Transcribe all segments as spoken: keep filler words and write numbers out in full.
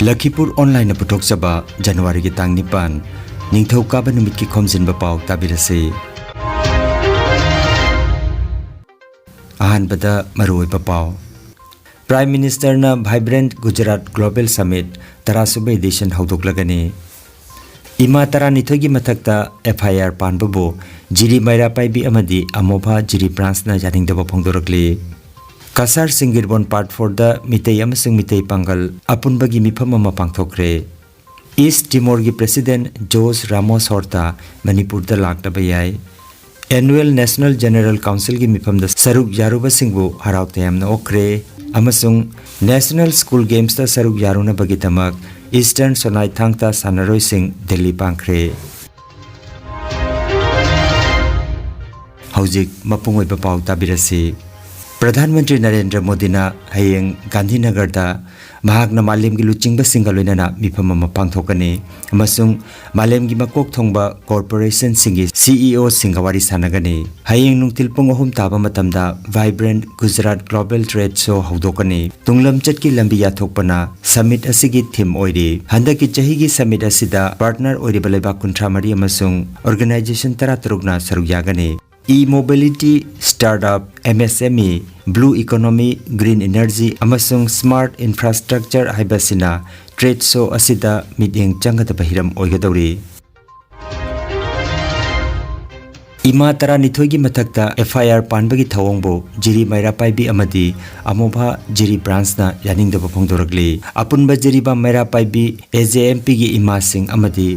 ꯂꯈꯤꯄꯨꯔ ꯑꯣꯟꯂꯥꯏꯟꯅ ꯄꯨꯊꯣꯛꯆꯕ ꯖꯅꯋꯥꯔꯤꯒꯤ ꯇꯥꯡ ꯅꯤꯄꯥꯟ, ꯅꯤꯡꯊꯧꯀꯥꯕ ꯅꯨꯃꯤꯠꯀꯤ ꯈꯣꯝꯖꯤꯟꯕ ꯄꯥꯎ ꯇꯥꯕꯤꯔꯁꯤ꯫ ꯑꯍꯥꯟꯕꯗ ꯃꯔꯨꯑꯣꯏꯕ ꯄꯥꯎ꯫ Prime Ministerꯅ Vibrant Gujarat Global Summit ꯇꯔꯥꯁꯨꯕ edition ꯍꯧꯗꯣꯛꯂꯒꯅꯤ꯫ ꯏꯃꯥ ꯇꯔꯥꯅꯤꯊꯣꯏꯒꯤ ꯃꯊꯛꯇ F I R ꯄꯥꯟꯕꯕꯨ ꯖꯤꯔꯤ ꯃꯩꯔꯥ ꯄꯥꯏꯕꯤ ꯑꯃꯗꯤ ꯑꯃꯣꯚꯥ ꯖꯤꯔꯤ branchꯅ ꯌꯥꯅꯤꯡꯗꯕ ꯐꯣꯡꯗꯣꯔꯛꯂꯤ꯫ ꯀꯁꯥꯔ ꯁꯤꯡꯒꯤꯔꯕꯣꯟ Part fourꯗ ꯃꯤꯇꯩ ꯑꯃꯁꯨꯡ ꯃꯤꯇꯩ ꯄꯥꯡꯒꯜ ꯑꯄꯨꯟꯕꯒꯤ ꯃꯤꯐꯝ ꯑꯃ ꯄꯥꯡꯊꯣꯛꯈ꯭ꯔꯦ꯫ East Timorꯒꯤ President Jose Ramos Horta ꯃꯅꯤꯄꯨꯔꯗ ꯂꯥꯛꯂꯕ ꯌꯥꯏ꯫ Annual National General Councilꯒꯤ ꯃꯤꯐꯝꯗ ꯁꯔꯨꯛ ꯌꯥꯔꯨꯕꯁꯤꯡꯕꯨ ꯍꯔꯥꯎ ꯇꯌꯥꯝꯅ ꯑꯣꯛꯈ꯭ꯔꯦ ꯑꯃꯁꯨꯡ National School Gamesꯇ ꯁꯔꯨꯛ ꯌꯥꯔꯨꯅꯕꯒꯤꯗꯃꯛ Eastern ꯁꯣꯅꯥꯏ ꯊꯥꯡꯇꯥ ꯁꯥꯟꯅꯔꯣꯏꯁꯤꯡ ꯗꯤꯜꯂꯤ ꯄꯥꯡꯈ꯭ꯔꯦ꯫ ꯍꯧꯖꯤꯛ ꯃꯄꯨꯡ ꯑꯣꯏꯕ ꯄꯥꯎ ꯇꯥꯕꯤꯔꯁꯤ꯫ ꯄ꯭ꯔꯙꯥꯟ ꯃꯟꯇ꯭ꯔꯤ ꯅꯔꯦꯟꯗ꯭ꯔ ꯃꯣꯗꯤꯅ ꯍꯌꯦꯡ ꯒꯥꯟꯙꯤꯅꯒꯔꯗ ꯃꯍꯥꯛꯅ ꯃꯥꯂꯦꯝꯒꯤ ꯂꯨꯆꯤꯡꯕꯁꯤꯡꯒ ꯂꯣꯏꯅꯅ ꯃꯤꯐꯝ ꯑꯃ ꯄꯥꯡꯊꯣꯛꯀꯅꯤ ꯑꯃꯁꯨꯡ ꯃꯥꯂꯦꯝꯒꯤ ꯃꯀꯣꯛ ꯊꯣꯡꯕ corporationꯁꯤꯡꯒꯤ C E Oꯁꯤꯡꯒ ꯋꯥꯔꯤ ꯁꯥꯟꯅꯒꯅꯤ꯫ ꯍꯌꯦꯡ ꯅꯨꯡꯊꯤꯜ ꯄꯨꯡ ꯑꯍꯨꯝ ꯇꯥꯕ ꯃꯇꯝꯗ Vibrant Gujarat Global Trade Show ꯍꯧꯗꯣꯛꯀꯅꯤ꯫ ꯇꯨꯡꯂꯝꯆꯠꯀꯤ ꯂꯝꯕꯤ ꯌꯥꯊꯣꯛꯄꯅ summit ꯑꯁꯤꯒꯤ theme ꯑꯣꯏꯔꯤ꯫ ꯍꯟꯗꯛꯀꯤ ꯆꯍꯤꯒꯤ summit ꯑꯁꯤꯗ partner ꯑꯣꯏꯔꯤꯕ ꯂꯩꯕꯥꯛ ꯀꯨꯟꯊ꯭ꯔꯥ ꯃꯔꯤ ꯑꯃꯁꯨꯡ organization ꯇꯔꯥ ꯇꯔꯨꯛꯅ ꯁꯔꯨꯛ ꯌꯥꯒꯅꯤ꯫ E-mobility, startup, M S M E, blue economy, green energy ꯑꯃꯁꯨꯡ smart infrastructure ꯍꯥꯏꯕꯁꯤꯅ trade show ꯑꯁꯤꯗ ꯃꯤꯠꯌꯦꯡ ꯆꯪꯒꯗꯕ ꯍꯤꯔꯝ ꯑꯣꯏꯒꯗꯧꯔꯤ꯫ ꯏꯃꯥ ꯇꯔꯥꯅꯤꯊꯣꯏꯒꯤ ꯃꯊꯛꯇ F I R ꯄꯥꯟꯕꯒꯤ ꯊꯧꯑꯣꯡꯕꯨ ꯖꯤꯔꯤ ꯃꯩꯔꯥ ꯄꯥꯏꯕꯤ ꯑꯃꯗꯤ ꯑꯃꯣꯚꯥ ꯖꯤꯔꯤ branchꯅ ꯌꯥꯅꯤꯡꯗꯕ ꯐꯣꯡꯗꯣꯔꯛꯂꯤ꯫ ꯑꯄꯨꯟꯕ ꯖꯤꯔꯤꯕꯥꯝ ꯃꯩꯔꯥ ꯄꯥꯏꯕꯤ A J M Pꯒꯤ ꯏꯃꯥꯁꯤꯡ ꯑꯃꯗꯤ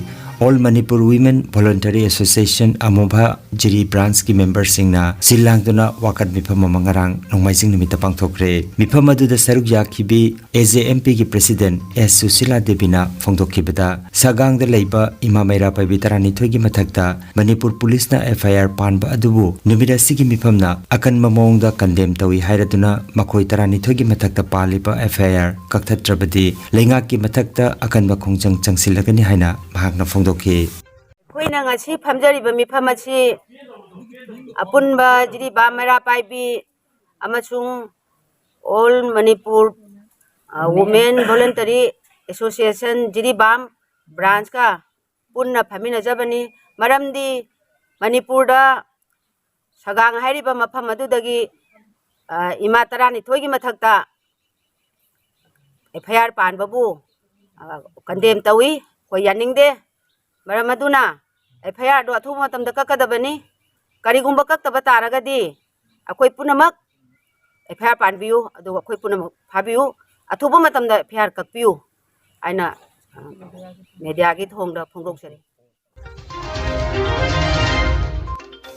All Manipur Women Voluntary Association ꯑꯃꯣꯚꯥ ꯖꯤꯔꯤ branchꯀꯤ memberꯁꯤꯡꯅ ꯁꯤꯜ ꯂꯥꯡꯗꯨꯅ ꯋꯥꯀꯠ ꯃꯤꯐꯝ ꯑꯃ ꯉꯔꯥꯡ ꯅꯣꯡꯃꯥꯏꯖꯤꯡ ꯅꯨꯃꯤꯠꯇ ꯄꯥꯡꯊꯣꯛꯈ꯭ꯔꯦ꯫ ꯃꯤꯐꯝ ꯑꯗꯨꯗ ꯁꯔꯨꯛ ꯌꯥꯈꯤꯕꯤ A J M Pꯒꯤ President S Sushila ꯗꯦꯕꯤꯅ ꯐꯣꯡꯗꯣꯛꯈꯤꯕꯗ, ꯁꯒꯥꯡꯗ ꯂꯩꯕ ꯏꯃꯥ ꯃꯩꯔꯥ ꯄꯥꯏꯕꯤ ꯇꯔꯥꯅꯤꯊꯣꯏꯒꯤ ꯃꯊꯛꯇ ꯃꯅꯤꯄꯨꯔ ꯄꯨꯂꯤꯁꯅ F I R ꯄꯥꯟꯕ ꯑꯗꯨꯕꯨ ꯅꯨꯃꯤꯠ ꯑꯁꯤꯒꯤ ꯃꯤꯐꯝꯅ ꯑꯀꯟꯕ ꯃꯑꯣꯡꯗ condemn ꯇꯧꯏ ꯍꯥꯏꯔꯗꯨꯅ ꯃꯈꯣꯏ ꯇꯔꯥꯅꯤꯊꯣꯏꯒꯤ ꯃꯊꯛꯇ ꯄꯥꯜꯂꯤꯕ F I R ꯀꯛꯊꯠꯇ꯭ꯔꯕꯗꯤ ꯂꯩꯉꯥꯛꯀꯤ ꯃꯊꯛꯇ ꯑꯀꯟꯕ ꯈꯣꯡꯖꯪ ꯆꯪꯁꯤꯜꯂꯒꯅꯤ ꯍꯥꯏꯅ ꯃꯍꯥꯛꯅ ꯐꯣꯡꯗꯣꯛꯈꯤ꯫ ꯑꯩꯈꯣꯏꯅ ꯉꯁꯤ ꯐꯝꯖꯔꯤꯕ ꯃꯤꯐꯝ ꯑꯁꯤ ꯑꯄꯨꯟꯕ ꯖꯤꯔꯤꯕꯥꯝ ꯃꯩꯔꯥ ꯄꯥꯏꯕꯤ ꯑꯃꯁꯨꯡ All Manipur, ꯑ, Women Voluntary ꯑꯦꯁꯣꯁꯤꯌꯦꯁꯟ ꯖꯤꯔꯤꯕꯥꯝ ꯕ꯭ꯔꯥꯟꯁꯀ ꯄꯨꯟꯅ ꯐꯝꯃꯤꯟꯅꯖꯕꯅꯤ꯫ ꯃꯔꯝꯗꯤ ꯃꯅꯤꯄꯨꯔꯗ ꯁꯒꯥꯡ ꯍꯥꯏꯔꯤꯕ ꯃꯐꯝ ꯑꯗꯨꯗꯒꯤ, ꯑ, ꯏꯃꯥ ꯇꯔꯥꯅꯤꯊꯣꯏꯒꯤ ꯃꯊꯛꯇ ꯑꯦꯐ ꯑꯥꯏ ꯑꯥꯔ ꯄꯥꯟꯕꯕꯨ, ꯑ, ꯀꯟꯗꯦꯝ ꯇꯧꯏ, ꯑꯩꯈꯣꯏ ꯌꯥꯅꯤꯡꯗꯦ꯫ ꯃꯔꯝ ꯑꯗꯨꯅ ꯑꯦꯐ ꯑꯥꯏ ꯑꯥꯔꯗꯨ ꯑꯊꯨꯕ ꯃꯇꯝꯗ ꯀꯛꯀꯗꯕꯅꯤ꯫ ꯀꯔꯤꯒꯨꯝꯕ ꯀꯛꯇꯕ ꯇꯥꯔꯒꯗꯤ ꯑꯩꯈꯣꯏ ꯄꯨꯝꯅꯃꯛ ꯑꯦꯐ ꯑꯥꯏ ꯑꯥꯔ ꯄꯥꯟꯕꯤꯌꯨ, ꯑꯗꯨꯒ ꯑꯩꯈꯣꯏ ꯄꯨꯝꯅꯃꯛ ꯐꯥꯕꯤꯌꯨ, ꯑꯊꯨꯕ ꯃꯇꯝꯗ ꯑꯦꯐ ꯑꯥꯏ ꯑꯥꯔ ꯀꯛꯄꯤꯌꯨ ꯍꯥꯏꯅ, ꯑ, ꯃꯦꯗꯤꯌꯥꯒꯤ ꯊꯣꯡꯗ ꯐꯣꯡꯗꯣꯛꯆꯔꯤ꯫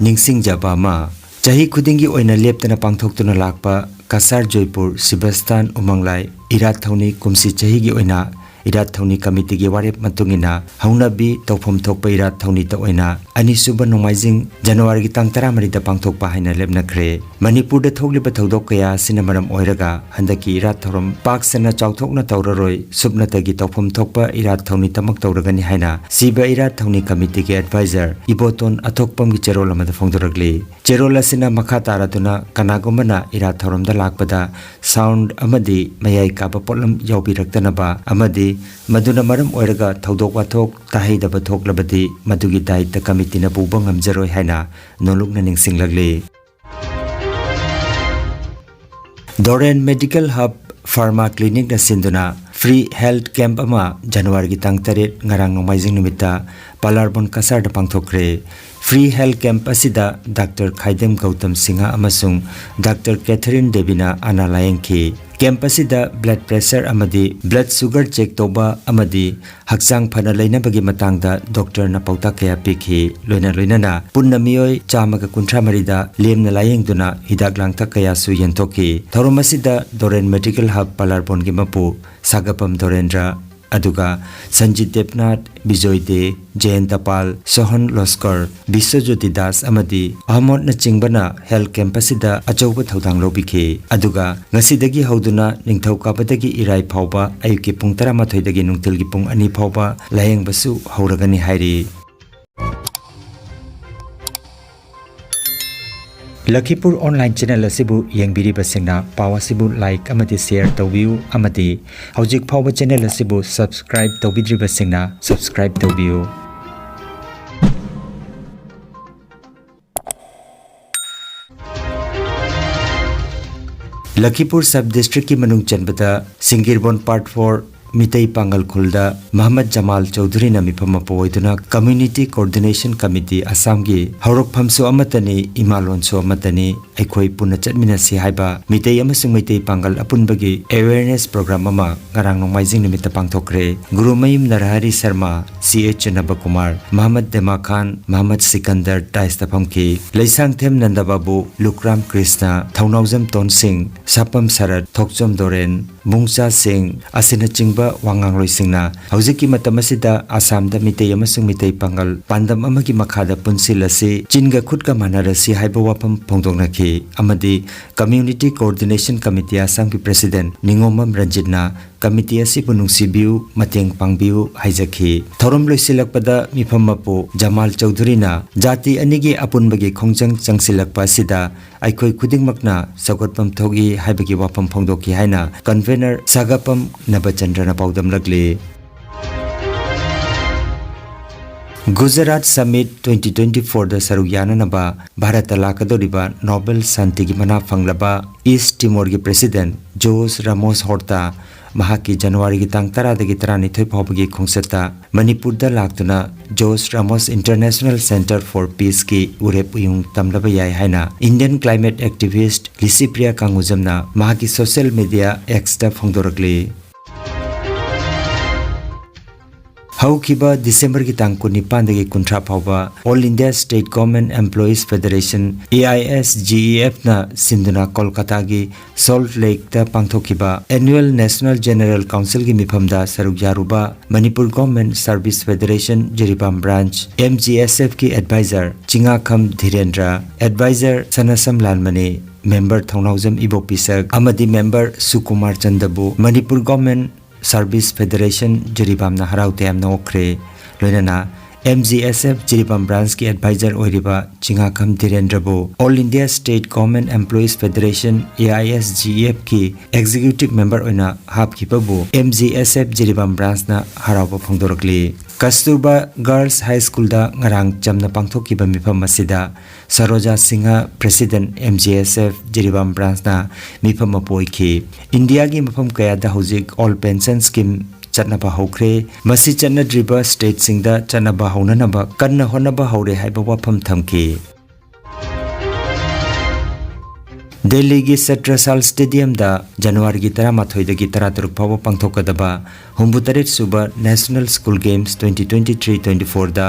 ꯅꯤꯡꯁꯤꯡꯖꯕ ꯑꯃ, ꯆꯍꯤ ꯈꯨꯗꯤꯡꯒꯤ ꯑꯣꯏꯅ ꯂꯦꯞꯇꯅ ꯄꯥꯡꯊꯣꯛꯇꯨꯅ ꯂꯥꯛꯄ ꯀꯁꯥꯔ ꯖꯣꯏꯄꯨꯔ ꯁꯤꯕꯁꯇꯥꯟ ꯎꯃꯪꯂꯥꯏ ꯏꯔꯥꯠ ꯊꯧꯅꯤ ꯀꯨꯝꯁꯤ ꯆꯍꯤꯒꯤ ꯑꯣꯏꯅ ꯏꯔꯥꯠ ꯊꯧꯅꯤ ꯀꯃꯤꯇꯤꯒꯤ ꯋꯥꯔꯦꯞ ꯃꯇꯨꯡ ꯏꯟꯅ ꯍꯧꯅꯕꯤ ꯇꯧꯐꯝ ꯊꯣꯛꯄ ꯏꯔꯥꯠ ꯊꯧꯅꯤꯇ ꯑꯣꯏꯅ ꯑꯅꯤꯁꯨꯕ ꯅꯣꯡꯃꯥꯏꯖꯤꯡ ꯖꯅꯋꯥꯔꯤꯒꯤ ꯇꯥꯡ ꯇꯔꯥꯃꯔꯤꯗ ꯄꯥꯡꯊꯣꯛꯄ ꯍꯥꯏꯅ ꯂꯦꯞꯅꯈ꯭ꯔꯦ꯫ ꯃꯅꯤꯄꯨꯔꯗ ꯊꯣꯛꯂꯤꯕ ꯊꯧꯗꯣꯛ ꯀꯌꯥ ꯑꯁꯤꯅ ꯃꯔꯝ ꯑꯣꯏꯔꯒ ꯍꯟꯗꯛꯀꯤ ꯏꯔꯥꯠ ꯊꯧꯔꯝ ꯄꯥꯛ ꯁꯟꯅ ꯆꯥꯎꯊꯣꯛꯅ ꯇꯧꯔꯔꯣꯏ, ꯁꯨꯞꯅꯇꯒꯤ ꯇꯧꯐꯝ ꯊꯣꯛꯄ ꯏꯔꯥꯠ ꯊꯧꯅꯤꯇꯃꯛ ꯇꯧꯔꯒꯅꯤ ꯍꯥꯏꯅ ꯁꯤꯕ ꯏꯔꯥꯠ ꯊꯧꯅꯤ ꯀꯃꯤꯇꯤꯒꯤ ꯑꯦꯗꯚꯥꯏꯖꯔ ꯏꯕꯣꯇꯣꯟ ꯑꯊꯣꯛꯄꯝꯒꯤ ꯆꯦꯔꯣꯜ ꯑꯃꯗ ꯐꯣꯡꯗꯣꯔꯛꯂꯤ꯫ ꯆꯦꯔꯣꯜ ꯑꯁꯤꯅ ꯃꯈꯥ ꯇꯥꯔꯗꯨꯅ ꯀꯅꯥꯒꯨꯝꯕꯅ ꯏꯔꯥꯠ ꯊꯧꯔꯝꯗ ꯂꯥꯛꯄꯗ ꯁꯥꯎꯟ ꯑꯃꯗꯤ ꯃꯌꯥꯏ ꯀꯥꯕ ꯄꯣꯠꯂꯝ ꯌꯥꯎꯕꯤꯔꯛꯇꯅꯕ ꯑꯃꯗꯤ ꯃꯗꯨꯅ ꯃꯔꯝ ꯑꯣꯏꯔꯒ ꯊꯧꯗꯣꯛ ꯋꯥꯊꯣꯛ ꯇꯥꯍꯩꯗꯕ ꯊꯣꯛꯂꯕꯗꯤ ꯃꯗꯨꯒꯤ ꯗꯥꯏꯇ ꯀꯃꯤꯇꯤꯅ ꯄꯨꯕ ꯉꯝꯖꯔꯣꯏ ꯍꯥꯏꯅ ꯅꯣꯂꯨꯛꯅ ꯅꯤꯡꯁꯤꯡꯂꯛꯂꯤ꯫ ꯗꯣꯔꯦꯟ ꯃꯦꯗꯤꯀꯦꯜ ꯍꯕ ꯐꯥꯔꯃꯥ ꯀ꯭ꯂꯤꯅꯤꯛꯅ ꯁꯤꯟꯗꯨꯅ ꯐ꯭ꯔꯤ ꯍꯦꯜꯊ ꯀꯦꯝꯞ ꯑꯃ ꯖꯅꯋꯥꯔꯤꯒꯤ ꯇꯥꯡ ꯇꯔꯦꯠ, ꯉꯔꯥꯡ ꯅꯣꯡꯃꯥꯏꯖꯤꯡ ꯅꯨꯃꯤꯠꯇ ꯄꯥꯂꯥꯔꯕꯣꯟ ꯀꯁꯥꯔꯗ ꯄꯥꯡꯊꯣꯛꯈ꯭ꯔꯦ꯫ ꯐ꯭ꯔꯤ ꯍꯦꯜꯊ ꯀꯦꯝꯞ ꯑꯁꯤꯗ ꯗꯥꯛꯇꯔ ꯈꯥꯏꯗꯦꯝ ꯒꯧꯇꯝ ꯁꯤꯡꯍ ꯑꯃꯁꯨꯡ ꯗꯥꯛꯇꯔ ꯀꯦꯊꯔꯤꯟ ꯗꯦꯕꯤꯅ ꯑꯅꯥ ꯂꯥꯌꯦꯡꯈꯤ꯫ ꯀꯦꯝꯞ ꯑꯁꯤꯗ ꯕ꯭ꯂꯗ ꯄ꯭ꯔꯦꯁꯔ ꯑꯃꯗꯤ ꯕ꯭ꯂꯗ ꯁꯨꯒꯔ ꯆꯦꯛ ꯇꯧꯕ ꯑꯃꯗꯤ ꯍꯛꯆꯥꯡ ꯐꯅ ꯂꯩꯅꯕꯒꯤ ꯃꯇꯥꯡꯗ ꯗꯣꯛꯇꯔꯅ ꯄꯥꯎꯇꯥꯛ ꯀꯌꯥ ꯄꯤꯈꯤ꯫ ꯂꯣꯏꯅ ꯂꯣꯏꯅꯅ ꯄꯨꯟꯅ ꯃꯤꯑꯣꯏ ꯆꯥꯝꯃꯒ ꯀꯨꯟꯊ꯭ꯔꯥ ꯃꯔꯤꯗ ꯂꯦꯝꯅ ꯂꯥꯌꯦꯡꯗꯨꯅ ꯍꯤꯗꯥꯛ ꯂꯥꯡꯊꯛ ꯀꯌꯥꯁꯨ ꯌꯦꯟꯊꯣꯛꯈꯤ꯫ ꯊꯧꯔꯝ ꯑꯁꯤꯗ ꯗꯣꯔꯦꯟ ꯃꯦꯗꯤꯀꯦꯜ ꯍꯕ ꯄꯥꯂꯥꯔꯕꯣꯟꯒꯤ ꯃꯄꯨ ꯁꯥꯒꯄꯝ ꯗꯣꯔꯦꯟꯗ꯭ꯔ, ꯑꯗꯨꯒ ꯁꯟꯖꯤꯠ ꯗꯦꯕꯅꯥꯊ, ꯕꯤꯖꯣꯏ ꯗꯦ, ꯖꯌꯟꯇ ꯄꯥꯜ, ꯁꯣꯍꯟ ꯂꯣꯁꯀꯔ, ꯕꯤꯁ꯭ꯋꯖꯣꯇꯤ ꯗꯥꯁ ꯑꯃꯗꯤ ꯑꯍꯃꯣꯗꯅꯆꯤꯡꯕꯅ ꯍꯦꯜꯊ ꯀꯦꯝꯞ ꯑꯁꯤꯗ ꯑꯆꯧꯕ ꯊꯧꯗꯥꯡ ꯂꯧꯕꯤꯈꯤ꯫ ꯑꯗꯨꯒ ꯉꯁꯤꯗꯒꯤ ꯍꯧꯗꯨꯅ ꯅꯤꯡꯊꯧꯀꯥꯕꯗꯒꯤ ꯏꯔꯥꯏ ꯐꯥꯎꯕ ꯑꯌꯨꯛꯀꯤ ꯄꯨꯡ ꯇꯔꯥꯃꯥꯊꯣꯏꯗꯒꯤ ꯅꯨꯡꯊꯤꯜꯒꯤ ꯄꯨꯡ ꯑꯅꯤ ꯐꯥꯎꯕ ꯂꯥꯌꯦꯡꯕꯁꯨ ꯍꯧꯔꯒꯅꯤ ꯍꯥꯏꯔꯤ꯫ ꯂꯈꯤꯄꯨꯔ online channel ꯑꯁꯤꯕꯨ ꯌꯦꯡꯕꯤꯔꯤꯕꯁꯤꯡꯅ ꯄꯥꯎ ꯑꯁꯤꯕꯨ like ꯑꯃꯗꯤ share ꯇꯧꯕꯤꯌꯨ, ꯑꯃꯗꯤ ꯍꯧꯖꯤꯛ ꯐꯥꯎꯕ channel ꯑꯁꯤꯕꯨ subscribe ꯇꯧꯕꯤꯗ꯭ꯔꯤꯕꯁꯤꯡꯅ subscribe ꯇꯧꯕꯤꯌꯨ꯫ ꯂꯈꯤꯄꯨꯔ sub districtꯀꯤ ꯃꯅꯨꯡ ꯆꯟꯕꯗ ꯁꯤꯡꯒꯤꯔꯕꯣꯟ Part four ꯃꯤꯇꯩ ꯄꯥꯡꯒꯜ ꯈꯨꯜꯗ ꯃꯍꯃꯗ ꯖꯃꯥꯜ ꯆꯧꯙꯨꯔꯤꯅ ꯃꯤꯐꯝ ꯃꯄꯨ ꯑꯣꯏꯗꯨꯅ Community Coordination Committee ꯑꯁꯥꯝꯒꯤ ꯍꯧꯔꯛꯐꯝꯁꯨ ꯑꯃꯠꯇꯅꯤ, ꯏꯃꯥꯂꯣꯟꯁꯨ ꯑꯃꯠꯇꯅꯤ, ꯑꯩꯈꯣꯏ ꯄꯨꯟꯅ ꯆꯠꯃꯤꯟꯅꯁꯤ ꯍꯥꯏꯕ ꯃꯤꯇꯩ ꯑꯃꯁꯨꯡ ꯃꯩꯇꯩ ꯄꯥꯡꯒꯜ ꯑꯄꯨꯟꯕꯒꯤ awareness program ꯑꯃ ꯉꯔꯥꯡ ꯅꯣꯡꯃꯥꯏꯖꯤꯡ ꯅꯨꯃꯤꯠꯇ ꯄꯥꯡꯊꯣꯛꯈ꯭ꯔꯦ꯫ ꯒꯨꯔꯨꯃꯌꯨꯝ ꯅꯔꯍꯔꯤ ꯁꯔꯃ, ꯁꯤ ꯑꯦꯆ ꯅꯕꯀꯨꯃꯥꯔ, ꯃꯍꯃꯗ ꯗꯦꯃꯥ ꯈꯥꯟ, ꯃꯍꯃꯗ ꯁꯤꯀꯟꯗꯔ dais ꯇ ꯐꯝꯈꯤ꯫ ꯂꯩꯁꯥꯡꯊꯦꯝ ꯅꯟꯗꯕꯥꯕꯨ, ꯂꯨꯀ꯭ꯔꯥꯝ ꯀ꯭ꯔꯤꯁꯅ, ꯊꯧꯅꯥꯎꯖꯝ ꯇꯣꯟꯁꯤꯡ, ꯁꯥꯄꯝ ꯁꯔꯠ, ꯊꯣꯛꯆꯣꯝ ꯗꯣꯔꯦꯟ, ꯃꯨꯡꯆꯥ ꯁꯤꯡ ꯑꯁꯤꯅꯆꯤꯡꯕ ꯋꯥꯉꯥꯡꯂꯣꯏꯁꯤꯡꯅ ꯍꯧꯖꯤꯛꯀꯤ ꯃꯇꯝ ꯑꯁꯤꯗ ꯑꯁꯥꯝꯗ ꯃꯤꯇꯩ ꯑꯃꯁꯨꯡ ꯃꯤꯇꯩ ꯄꯥꯡꯒꯜ ꯄꯥꯟꯗꯝ ꯑꯃꯒꯤ ꯃꯈꯥꯗ ꯄꯨꯟꯁꯤꯜꯂꯁꯤ, ꯆꯤꯟꯒ ꯈꯨꯠꯀ ꯃꯥꯟꯅꯔꯁꯤ ꯍꯥꯏꯕ ꯋꯥꯐꯝ ꯐꯣꯡꯗꯣꯛꯅꯈꯤ ꯑꯃꯗꯤ Community Coordination Committee ꯑꯁꯥꯝꯒꯤ president ꯅꯤꯉꯣꯝꯕꯝ ꯔꯟꯖꯤꯠꯅ committee ꯑꯁꯤꯕꯨ ꯅꯨꯡꯁꯤꯕꯤꯌꯨ, ꯃꯇꯦꯡ ꯄꯥꯡꯕꯤꯌꯨ ꯍꯥꯏꯖꯈꯤ꯫ ꯊꯧꯔꯝ ꯂꯣꯏꯁꯤꯜꯂꯛꯄꯗ ꯃꯤꯐꯝ ꯃꯄꯨ ꯖꯃꯥꯜ ꯆꯧꯙꯨꯔꯤꯅ ꯖꯥꯇꯤ ꯑꯅꯤꯒꯤ ꯑꯄꯨꯟꯕꯒꯤ ꯈꯣꯡꯖꯪ ꯆꯪꯁꯤꯜꯂꯛꯄ ꯑꯁꯤꯗ ꯑꯩꯈꯣꯏ ꯈꯨꯗꯤꯡꯃꯛꯅ ꯁꯧꯒꯠꯐꯝ ꯊꯣꯛꯏ ꯍꯥꯏꯕꯒꯤ ꯋꯥꯐꯝ ꯐꯣꯡꯗꯣꯛꯈꯤ ꯍꯥꯏꯅ convener ꯁꯥꯒꯥꯄꯝ ꯅꯕꯆꯟꯗ꯭ꯔꯅ ꯄꯥꯎꯗꯝꯂꯛꯂꯤ꯫ Gujarat Summit twenty twenty-fourꯗ ꯁꯔꯨꯛ ꯌꯥꯅꯅꯕ ꯚꯥꯔꯠꯇ ꯂꯥꯛꯀꯗꯧꯔꯤꯕ ꯅꯣꯕꯦꯜ ꯁꯥꯟꯇꯤꯒꯤ ꯃꯅꯥ ꯐꯪꯂꯕ ꯏꯁ ꯇꯤꯃꯣꯔꯒꯤ president ꯖꯣꯁ ꯔꯥꯃꯣꯁ ꯍꯣꯔꯇꯥ ꯃꯍꯥꯛꯀꯤ ꯖꯅꯋꯥꯔꯤꯒꯤ ꯇꯥꯡ ꯇꯔꯥꯗꯒꯤ ꯇꯔꯥꯅꯤꯊꯣꯏ ꯐꯥꯎꯕꯒꯤ ꯈꯣꯡꯆꯠꯇ ꯃꯅꯤꯄꯨꯔꯗ ꯂꯥꯛꯇꯨꯅ José Ramos International Centre for Peaceꯀꯤ ꯎꯔꯦꯞ ꯎꯌꯨꯡ ꯇꯝꯂꯕ ꯌꯥꯏ ꯍꯥꯏꯅ Indian climate activist ꯂꯤꯁꯤꯄ꯭ꯔꯤꯌꯥ ꯀꯥꯡꯒꯨꯖꯝꯅ ꯃꯍꯥꯛꯀꯤ social media Xꯇ ꯐꯣꯡꯗꯣꯔꯛꯂꯤ꯫ ꯍꯧꯈꯤꯕ ꯗꯤꯁꯦꯝꯕꯔꯒꯤ ꯇꯥꯡ ꯀꯨꯟꯅꯤꯄꯥꯟꯗꯒꯤ ꯀꯨꯟꯊ꯭ꯔꯥ ꯐꯥꯎꯕ All India State Government Employees Federation, AISGEFꯅ ꯁꯤꯟꯗꯨꯅ ꯀꯣꯜꯀꯇꯥꯒꯤ ꯁꯣꯜꯠ ꯂꯦꯛꯇ ꯄꯥꯡꯊꯣꯛꯈꯤꯕ Annual National General Councilꯒꯤ ꯃꯤꯐꯝꯗ ꯁꯔꯨꯛ ꯌꯥꯔꯨꯕ Manipur Government Service Federation Jiribam branch, MGSFꯀꯤ advisor ꯆꯤꯉꯥꯈꯝ ꯙꯤꯔꯦꯟꯗ꯭ꯔ, advisor ꯁꯅꯥꯁꯝ Lalmani, member ꯊꯧꯅꯥꯎꯖꯝ ꯏꯕꯣꯄꯤꯁꯛ ꯑꯃꯗꯤ member ꯁꯨꯀꯨꯃꯥꯔ ꯆꯟꯗꯕꯨ Manipur Government Service Federation ꯖꯤꯔꯤꯕꯥꯝꯅ ꯍꯔꯥꯎ ꯇꯌꯥꯝꯅ ꯑꯣꯛꯈ꯭ꯔꯦ꯫ ꯂꯣꯏꯅꯅ ꯑꯦꯝ ꯖꯤ ꯑꯦꯁ ꯑꯦꯐ ꯖꯤꯔꯤꯕꯥꯝ ꯕ꯭ꯔꯥꯟꯁꯀꯤ ꯑꯦꯗꯚꯥꯏꯖꯔ ꯑꯣꯏꯔꯤꯕ ꯆꯤꯉꯥꯈꯝ ꯙꯤꯔꯦꯟꯗ꯭ꯔꯕꯨ All India State Government Employees Federation, A I S G E F, ꯀꯤ executive member ꯑꯣꯏꯅ ꯍꯥꯞꯈꯤꯕꯕꯨ M G ꯑꯦꯁ F Jiribam ꯕ꯭ꯔꯥꯟꯁꯅ ꯍꯔꯥꯎꯕ ꯐꯣꯡꯗꯣꯔꯛꯂꯤ꯫ ꯀꯁꯇꯨꯔꯕꯥ girls ꯍꯥꯏ ꯁ꯭ꯀꯨꯜꯗ ꯉꯔꯥꯡ ꯆꯝꯅ ꯄꯥꯡꯊꯣꯛꯈꯤꯕ ꯃꯤꯐꯝ ꯑꯁꯤꯗ ꯁꯔꯣꯖꯥ ꯁꯤꯡꯍ, ꯄ꯭ꯔꯦꯁꯤꯗꯦꯟꯠ, ꯑꯦꯝ ꯖꯤ ꯑꯦꯁ ꯑꯦꯐ ꯖꯤꯔꯤꯕꯥꯝ ꯕ꯭ꯔꯥꯟꯁꯅ ꯃꯤꯐꯝ ꯑꯃ ꯄꯣꯏꯈꯤ꯫ ꯏꯟꯗꯤꯌꯥꯒꯤ ꯃꯐꯝ ꯀꯌꯥꯗ ꯍꯧꯖꯤꯛ ꯑꯣꯜ ꯄꯦꯟꯁꯟ ꯁ꯭ꯀꯤꯝ ꯆꯠꯅꯕ ꯍꯧꯈ꯭ꯔꯦ꯫ ꯃꯁꯤ ꯆꯠꯅꯗ꯭ꯔꯤꯕ ꯁ꯭ꯇꯦꯠꯁꯤꯡꯗ ꯆꯠꯅꯕ ꯍꯧꯅꯅꯕ ꯀꯟꯅ ꯍꯣꯠꯅꯕ ꯍꯧꯔꯦ ꯍꯥꯏꯕ ꯋꯥꯐꯝ ꯊꯝꯈꯤ꯫ ꯗꯦꯜꯂꯤꯒꯤ ꯁꯠꯇ꯭ꯔꯁꯥꯜ ꯁ꯭ꯇꯦꯗꯤꯌꯝꯗ ꯖꯅꯋꯥꯔꯤꯒꯤ ꯇꯔꯥꯃꯥꯊꯣꯏꯗꯒꯤ ꯇꯔꯥꯇꯔꯨꯛ ꯐꯥꯎꯕ ꯄꯥꯡꯊꯣꯛꯀꯗꯕ ꯍꯨꯝꯐꯨꯇꯔꯦꯠ ꯁꯨꯕ National School Games twenty twenty-three twenty-fourꯗ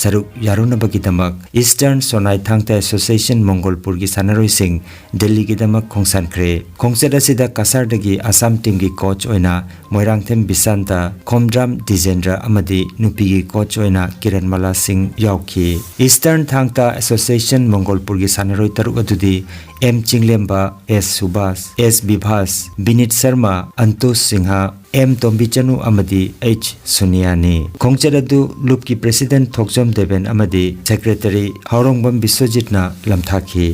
ꯁꯔꯨꯛ ꯌꯥꯔꯨꯅꯕꯒꯤꯗꯃꯛ Eastern Sonai Thangta Association ꯃꯣꯡꯒꯣꯜꯄꯨꯔꯒꯤ ꯁꯥꯟꯅꯔꯣꯏꯁꯤꯡ ꯗꯦꯜꯂꯤꯒꯤꯗꯃꯛ ꯈꯣꯡꯁꯥꯟꯈ꯭ꯔꯦ꯫ ꯈꯣꯡꯆꯠ ꯑꯁꯤꯗ ꯀꯁꯥꯔꯗꯒꯤ ꯑꯁꯥꯝ ꯇꯤꯝꯒꯤ ꯀꯣꯆ ꯑꯣꯏꯅ ꯃꯣꯏꯔꯥꯡꯊꯦꯝ ꯕꯤꯁꯥꯟꯇ, ꯈꯣꯝꯗ꯭ꯔꯥꯝ ꯗꯤꯖꯦꯟꯗ꯭ꯔ ꯑꯃꯗꯤ ꯅꯨꯄꯤꯒꯤ ꯀꯣꯆ ꯑꯣꯏꯅ ꯀꯤꯔꯟꯃꯂꯥ ꯁꯤꯡ ꯌꯥꯎꯈꯤ꯫ Eastern Thangta Association ꯃꯣꯡꯒꯣꯜꯄꯨꯔꯒꯤ ꯁꯥꯟꯅꯔꯣꯏ ꯇꯔꯨꯛ ꯑꯗꯨꯗꯤ ꯑꯦꯝ ꯆꯤꯡꯂꯦꯝꯕ, ꯑꯦꯁ ꯁꯨꯕꯥꯁ, ꯑꯦꯁ ꯕꯤꯚꯥꯁ, ꯕꯤꯅꯤꯠ ꯁꯔꯃ, ꯑꯟꯇꯣꯁ ꯁꯤꯡꯍ, ꯑꯦꯝ ꯇꯣꯝꯕꯤꯆꯅꯨ ꯑꯃꯗꯤ ꯑꯩꯆ ꯁꯨꯅꯤꯌꯥꯅꯤ꯫ ꯈꯣꯡꯆꯠ ꯑꯗꯨ ꯂꯨꯞꯀꯤ ꯄ꯭ꯔꯦꯁꯤꯗꯦꯟꯠ ꯊꯣꯛꯆꯣꯝ ꯗꯦꯕꯦꯟ ꯑꯃꯗꯤ ꯁꯦꯀ꯭ꯔꯦꯇꯔꯤ ꯍꯥꯎꯔꯣꯡꯕꯝ ꯕꯤꯁ꯭ꯋꯖꯤꯠꯅ ꯂꯝꯊꯥꯈꯤ꯫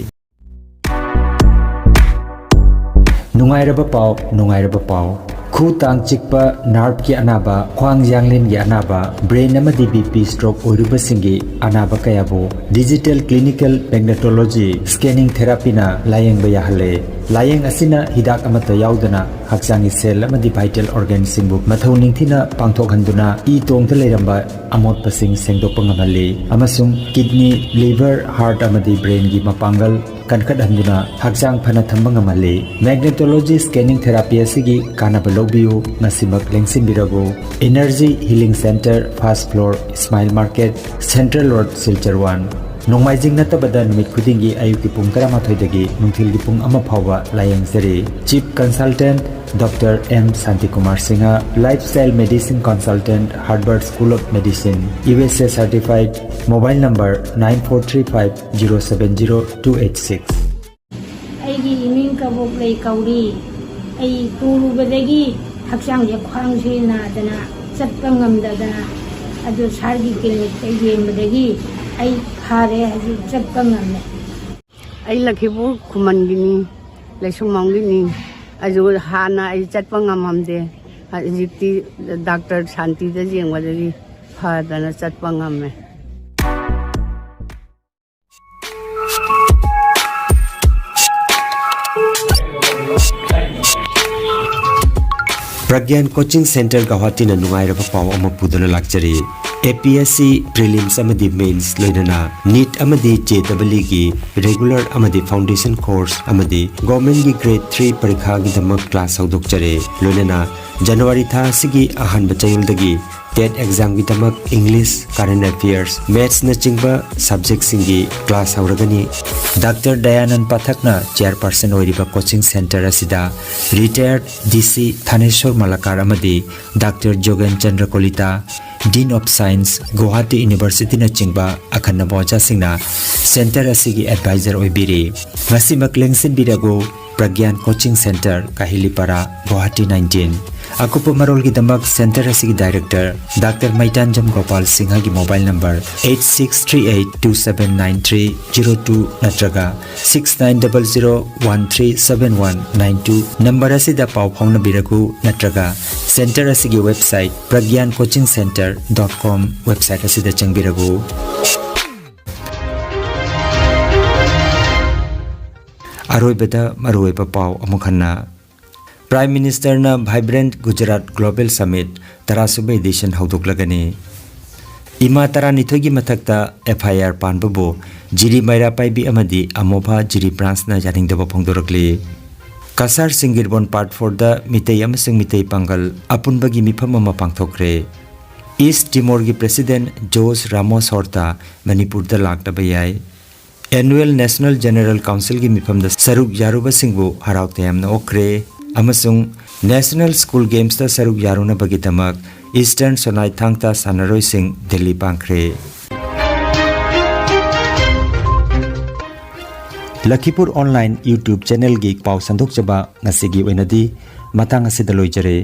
ꯅꯨꯡꯉꯥꯏꯔꯕ ꯄꯥꯎ, ꯅꯨꯡꯉꯥꯏꯔꯕ ꯄꯥꯎ꯫ ꯈꯨ ꯇꯥꯡ ꯆꯤꯛꯄ, ꯅꯥꯔꯚꯀꯤ ꯑꯅꯥꯕ, ꯈ꯭ꯋꯥꯡ ꯌꯥꯡꯂꯦꯟꯒꯤ ꯑꯅꯥꯕ, ꯕ꯭ꯔꯦꯟ ꯑꯃꯗꯤ ꯕꯤ ꯄꯤ ꯁ꯭ꯇ꯭ꯔꯣꯛ ꯑꯣꯏꯔꯨꯕꯁꯤꯡꯒꯤ ꯑꯅꯥꯕ ꯀꯌꯥꯕꯨ ꯗꯤꯖꯤꯇꯦꯜ ꯀ꯭ꯂꯤꯅꯤꯀꯦꯜ ꯃꯦꯒꯅꯦꯇꯣꯂꯣꯖꯤ ꯁ꯭ꯀꯦꯅꯤꯡ ꯊꯦꯔꯥꯄꯤꯅ ꯂꯥꯌꯦꯡꯕ ꯌꯥꯍꯜꯂꯦ꯫ ꯂꯥꯌꯦꯡ ꯑꯁꯤꯅ ꯍꯤꯗꯥꯛ ꯑꯃꯠꯇ ꯌꯥꯎꯗꯅ ꯍꯛꯆꯥꯡꯒꯤ ꯁꯦꯜ ꯑꯃꯗꯤ ꯚꯥꯏꯇꯦꯜ ꯑꯣꯔꯒꯥꯟꯁꯤꯡꯕꯨ ꯃꯊꯧ ꯅꯤꯡꯊꯤꯅ ꯄꯥꯡꯊꯣꯛꯍꯟꯗꯨꯅ ꯏ ꯇꯣꯡꯗ ꯂꯩꯔꯝꯕ ꯑꯃꯣꯠꯄꯁꯤꯡ ꯁꯦꯡꯗꯣꯛꯄ ꯉꯝꯍꯜꯂꯤ ꯑꯃꯁꯨꯡ ꯀꯤꯗꯅꯤ, ꯂꯤꯚꯔ, ꯍꯥꯔꯠ ꯑꯃꯗꯤ ꯕ꯭ꯔꯦꯟꯒꯤ ꯃꯄꯥꯡꯒꯜ ꯀꯟꯈꯠꯍꯟꯗꯨꯅ ꯍꯛꯆꯥꯡ ꯐꯅ ꯊꯝꯕ ꯉꯝꯍꯜꯂꯤ꯫ ꯃꯦꯒꯅꯦꯇꯣꯂꯣꯖꯤ ꯁ꯭ꯀꯦꯅꯤꯡ ꯊꯦꯔꯥꯄꯤ ꯑꯁꯤꯒꯤ ꯀꯥꯟꯅꯕ ꯂꯧꯕꯤꯌꯨ, ꯉꯁꯤꯃꯛ ꯂꯦꯡꯁꯤꯟꯕꯤꯔꯕꯨ꯫ Energy healing centre, first floor, Ismail market, central road, Silchar one. ꯅꯣꯡꯃꯥꯏꯖꯤꯡ ꯅꯠꯇꯕꯗ ꯅꯨꯃꯤꯠ ꯈꯨꯗꯤꯡꯒꯤ ꯑꯌꯨꯛꯀꯤ ꯄꯨꯡ ꯇꯔꯥꯃꯥꯊꯣꯏꯗꯒꯤ ꯅꯨꯡꯊꯤꯜꯒꯤ ꯄꯨꯡ ꯑꯃ ꯐꯥꯎꯕ ꯂꯥꯌꯦꯡꯖꯔꯤ꯫ Chief consultant doctor M Shantikumar Singh, lifestyle medicine consultant, Harvard school of medicine, U S A certified, mobile number nine four three five zero seven zero two eight six꯫ ꯑꯩꯒꯤ ꯏꯃꯤꯡ ꯀꯕꯣꯛꯂꯩ ꯀꯧꯔꯤ꯫ ꯑꯩ ꯇꯨꯔꯨꯕꯗꯒꯤ ꯍꯛꯆꯥꯡꯁꯦ, ꯈ꯭ꯋꯥꯡꯁꯦ ꯅꯥꯗꯅ ꯆꯠꯄ ꯉꯝꯗꯗꯅ ꯑꯗꯨ ꯁꯥꯔꯒꯤ ꯀ꯭ꯂꯤꯅꯤꯛꯇ ꯌꯦꯡꯕꯗꯒꯤ ꯑꯩ ꯐꯔꯦ, ꯍꯧꯖꯤꯛ ꯆꯠꯄ ꯉꯝꯃꯦ꯫ ꯑꯩ ꯂꯛꯈꯤꯄꯨꯔ ꯈꯨꯃꯟꯒꯤꯅꯤ, ꯂꯩꯁꯨꯡꯕꯝꯒꯤꯅꯤ꯫ ꯑꯗꯨ ꯍꯥꯟꯅ ꯑꯩ ꯆꯠꯄ ꯉꯝꯃꯝꯗꯦ꯫ ꯍꯧꯖꯤꯛꯇꯤ ꯗꯥꯛꯇꯔ ꯁꯥꯟꯇꯤꯗ ꯌꯦꯡꯕꯗꯒꯤ ꯐꯗꯅ ꯆꯠꯄ ꯉꯝꯃꯦ꯫ ꯄ꯭ꯔꯒ꯭ꯌꯥꯟ ꯀꯣꯆꯤꯡ ꯁꯦꯟꯇꯔ ꯒꯧꯍꯥꯇꯤꯅ ꯅꯨꯡꯉꯥꯏꯔꯕ ꯄꯥꯎ ꯑꯃ ꯄꯨꯗꯨꯅ ꯂꯥꯛꯆꯔꯤ꯫ ꯑꯦ ꯄꯤ ꯑꯦꯁ ꯁꯤ ꯄ꯭ꯔꯤꯂꯤꯝꯁ ꯑꯃꯗꯤ ꯃꯦꯟꯁ, ꯂꯣꯏꯅꯅ ꯅꯤꯠ ꯑꯃꯗꯤ ꯖꯦ ꯗꯕꯜ ꯏꯒꯤ ꯔꯤꯒꯨꯂꯔ ꯑꯃꯗꯤ ꯐꯥꯎꯟꯗꯦꯁꯟ ꯀꯣꯔꯁ ꯑꯃꯗꯤ ꯒꯣꯔꯃꯦꯟꯒꯤ ꯒ꯭ꯔꯦꯗ ꯊ꯭ꯔꯤ ꯄꯔꯤꯈꯥꯒꯤꯗꯃꯛ ꯀ꯭ꯂꯥꯁ ꯍꯧꯗꯣꯛꯆꯔꯦ꯫ ꯂꯣꯏꯅꯅ ꯖꯅꯋꯥꯔꯤ ꯊꯥ ꯑꯁꯤꯒꯤ ꯑꯍꯥꯟꯕ ꯆꯌꯣꯜꯗꯒꯤ ꯇꯦꯠ ꯑꯦꯛꯖꯥꯝꯒꯤꯗꯃꯛ ꯏꯪꯂꯤꯁ, ꯀꯔꯦꯟ ꯑꯦꯐꯤꯌꯔꯁ, ꯃꯦꯠꯁꯅꯆꯤꯡꯕ ꯁꯕꯖꯦꯛꯁꯤꯡꯒꯤ ꯀ꯭ꯂꯥꯁ ꯍꯧꯔꯒꯅꯤ꯫ ꯗꯥꯛꯇꯔ ꯗꯌꯥꯅꯟ ꯄꯥꯊꯛꯅ ꯆꯤꯌꯔꯄꯔꯁꯟ ꯑꯣꯏꯔꯤꯕ ꯀꯣꯆꯤꯡ ꯁꯦꯟꯇꯔ ꯑꯁꯤꯗ ꯔꯤꯇꯥꯌꯔꯗ ꯗꯤ ꯁꯤ ꯊꯥꯅꯦꯁꯣꯔ ꯃꯂꯥꯀꯥꯔ ꯑꯃꯗꯤ doctor Jogen Chandra Kalita, dean of science, Guwahati ꯌꯨꯅꯤꯚꯔꯁꯤꯇꯤꯅꯆꯤꯡꯕ ꯑꯈꯟꯅꯕ ꯑꯣꯖꯥꯁꯤꯡꯅ ꯁꯦꯟꯇꯔ ꯑꯁꯤꯒꯤ ꯑꯦꯗꯚꯥꯏꯖꯔ ꯑꯣꯏꯕꯤꯔꯤ꯫ ꯉꯁꯤꯃꯛ ꯂꯦꯡꯁꯤꯟꯕꯤꯔꯒꯨ, Pragyan coaching centre, Kahilipara, Guwahati nineteen. ꯑꯀꯨꯞꯄ ꯃꯔꯣꯜꯒꯤꯗꯃꯛ ꯁꯦꯟꯇꯔ ꯑꯁꯤꯒꯤ ꯗꯥꯏꯔꯦꯛꯇꯔ ꯗꯥꯛꯇꯔ ꯃꯩꯇꯥꯟꯖꯝ ꯒꯣꯄꯥꯜ ꯁꯤꯡꯍꯒꯤ mobile number eight six three eight two seven nine three zero two ꯅꯠꯇ꯭ꯔꯒ six nine double zero one three seven one nine two number ꯑꯁꯤꯗ ꯄꯥꯎ ꯐꯥꯎꯅꯕꯤꯔꯛꯎ, ꯅꯠꯇ꯭ꯔꯒ ꯁꯦꯟꯇꯔ ꯑꯁꯤꯒꯤ website Pragyan coaching centre dot com website ꯑꯁꯤꯗ ꯆꯪꯕꯤꯔꯛꯎ꯫ ꯑꯔꯣꯏꯕꯗ ꯃꯔꯨꯑꯣꯏꯕ ꯄꯥꯎ ꯑꯃꯨꯛ ꯍꯟꯅ꯫ ꯄ꯭ꯔꯥꯏꯝ ꯃꯤꯅꯤꯁꯇꯔꯅ ꯚꯥꯏꯕ꯭ꯔꯦꯟꯠ ꯒꯨꯖꯔꯥꯠ ꯒ꯭ꯂꯣꯕꯦꯜ ꯁꯃꯤꯠ ꯇꯔꯥꯁꯨꯕ ꯏꯗꯤꯁꯟ ꯍꯧꯗꯣꯛꯂꯒꯅꯤ꯫ ꯏꯃꯥ ꯇꯔꯥꯅꯤꯊꯣꯏꯒꯤ ꯃꯊꯛꯇ ꯑꯦꯐ ꯑꯥꯏ ꯑꯥꯔ ꯄꯥꯟꯕꯕꯨ ꯖꯤꯔꯤ ꯃꯩꯔꯥ ꯄꯥꯏꯕꯤ ꯑꯃꯗꯤ ꯑꯃꯣꯚꯥ ꯖꯤꯔꯤ ꯕ꯭ꯔꯥꯟꯁꯅ ꯌꯥꯅꯤꯡꯗꯕ ꯐꯣꯡꯗꯣꯔꯛꯂꯤ꯫ ꯀꯁꯥꯔ ꯁꯤꯡꯒꯤꯔꯕꯣꯟ ꯄꯥꯔꯠ ꯐꯣꯔꯗ ꯃꯤꯇꯩ ꯑꯃꯁꯨꯡ ꯃꯤꯇꯩ ꯄꯥꯡꯒꯜ ꯑꯄꯨꯟꯕꯒꯤ ꯃꯤꯐꯝ ꯑꯃ ꯄꯥꯡꯊꯣꯛꯈ꯭ꯔꯦ꯫ ꯏꯁ ꯇꯤꯃꯣꯔꯒꯤ ꯄ꯭ꯔꯦꯁꯤꯗꯦꯟꯠ ꯖꯣꯁ ꯔꯥꯃꯣꯁ ꯍꯣꯔꯇꯥ ꯃꯅꯤꯄꯨꯔꯗ ꯂꯥꯛꯇꯕ ꯌꯥꯏ꯫ ꯑꯦꯅꯨꯋꯦꯜ ꯅꯦꯁꯅꯦꯜ ꯖꯦꯅꯔꯦꯜ ꯀꯥꯎꯟꯁꯤꯜꯒꯤ ꯃꯤꯐꯝꯗ ꯁꯔꯨꯛ ꯌꯥꯔꯨꯕꯁꯤꯡꯕꯨ ꯍꯔꯥꯎ ꯇꯌꯥꯝꯅ ꯑꯣꯛꯈ꯭ꯔꯦ ꯑꯃꯁꯨꯡ ꯅꯦꯁꯅꯦꯜ ꯁ꯭ꯀꯨꯜ ꯒꯦꯝꯁꯇ ꯁꯔꯨꯛ ꯌꯥꯔꯨꯅꯕꯒꯤꯗꯃꯛ ꯏꯁꯇꯔꯟ ꯁꯣꯅꯥꯏ ꯊꯥꯡ ꯇꯥ ꯁꯥꯟꯅꯔꯣꯏꯁꯤꯡ ꯗꯤꯜꯂꯤ ꯄꯥꯡꯈ꯭ꯔꯦ꯫ ꯂꯈꯤꯄꯨꯔ ꯑꯣꯟꯂꯥꯏꯟ YouTube ꯆꯦꯅꯦꯜꯒꯤ ꯄꯥꯎ ꯁꯟꯗꯣꯛꯆꯕ ꯉꯁꯤꯒꯤ ꯑꯣꯏꯅꯗꯤ ꯃꯇꯥꯡ ꯑꯁꯤꯗ ꯂꯣꯏꯖꯔꯦ꯫